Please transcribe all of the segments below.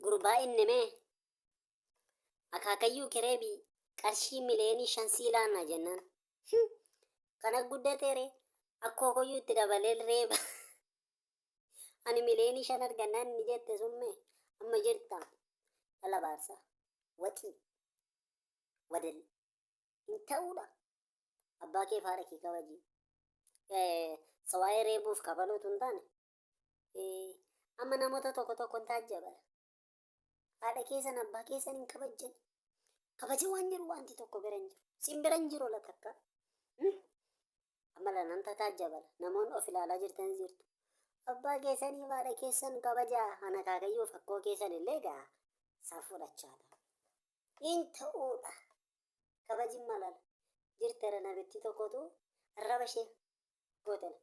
Gurbaa inni mee akaakayyuu kireebii qarshii miliyeenii 5 sii laanna jennaan. Kana guddateere akkoo koyyuu itti dabalee reeba. Ani miliyeenii 5 argannaan inni jette sun mee amma jirta dhala baarsaa waxii wadal hin ta'uudha. Abbaa kee fi haadha kee kabajii. Sa waa'ee reebuuf kabaluutu hin taane amma namoota tokko tokko hin taajjabara. Haadha keessan abbaa keessan hin kabajjan. Kabaja waan jiru wanti tokko bira hin jiru. Sin bira hin jiru la takka. Amma la nan taajjabara. Namoonni of ilaalaa jirtanis jirtu. Abbaa keessanii fi haadha keessan kabajaa. Ana akaakayyuu fi akkoo keessan illee egaa isaan fudhachaadha. Hin ta'uudha. Kabajin malala. Jirtera namittii tokkotu arraba ishee gootela.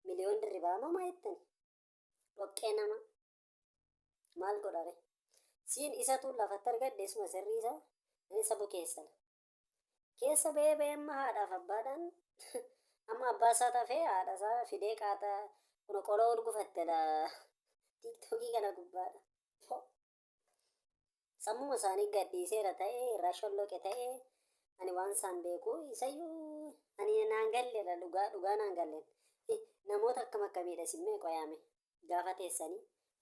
Miliyoon dirribaa moo maa jettani? Dhoqqee nama. Maal godhare? Siin isatu lafatti argadhe isuma sirrii isaa nan isa bukeessala. Keessa ba'ee ba'ee amma haadhaaf abbaadhaan amma abbaa isaa tafee haadha isaa fidee qaata kun qola ol gufattela tiiktookii kana gubbaadha. Sammuma isaanii gadhiiseera ta'ee irraa sholloqe ta'ee ani waan isaan beeku isayyuu ani naan galleedha, dhugaa dhugaa naan galleen. Namoota akkam akkamiidha isin mee qoyaame gaafa teessanii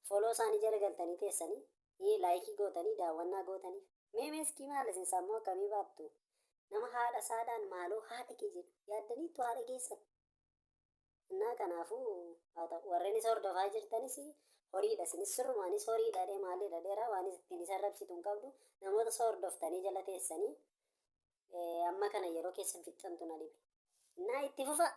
foloo isaanii jala galtanii teessanii laayikii gootanii daawwannaa gootanii mee meeskii maal isin sammuu akkamii baattu nama haadha isaadhaan maaloo haadha kee jedhu yaaddaniittu haadha keessan. Innaa kanaafuu haa ta'u warreen isa hordofaa jirtanis horiidha isinis sirruma anis horiidha dhee maaliidha dheeraa waan ittiin isa arrabsitu hin qabdu namoota isa hordoftanii jala teessanii amma kana yeroo keessan fixxantu na dhibe. Innaa itti fufa.